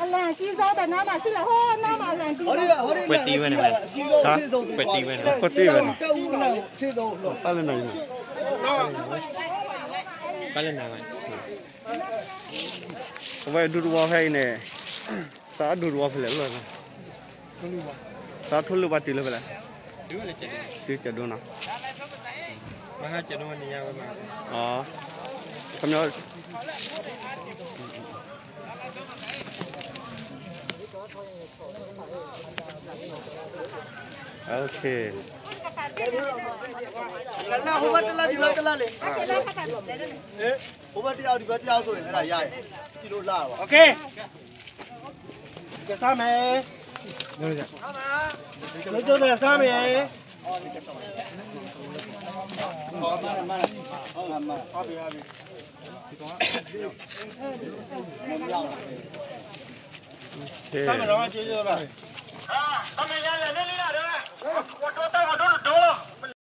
အလၢ်ကံၢ်စီတၢ်နါမးဆံလၢဟိနါမးအလၢ်ကံၢ်စီ ကွဲးတံၢ်ဝဲန့ၣ်ဝဲ ကွဲးတံၢ်ဝဲန့ၣ် ကွဲးတံၢ်ဝဲန့ၣ် ပၢ်လၢနၤ ပၢ်လၢနၤ အဝဲဒူသဝီဖဲအံၤန့ၣ် သးဒူသဝီဖဲလဲၣ်လီၤ သးထိၣ်လၢပှၤတုၤလၢဖဲလဲၣ် တုၤကၠဲးဒိနီၤ ခီပညီ ကစၢ်မဲာ်, ကစၢ်မဲာ်,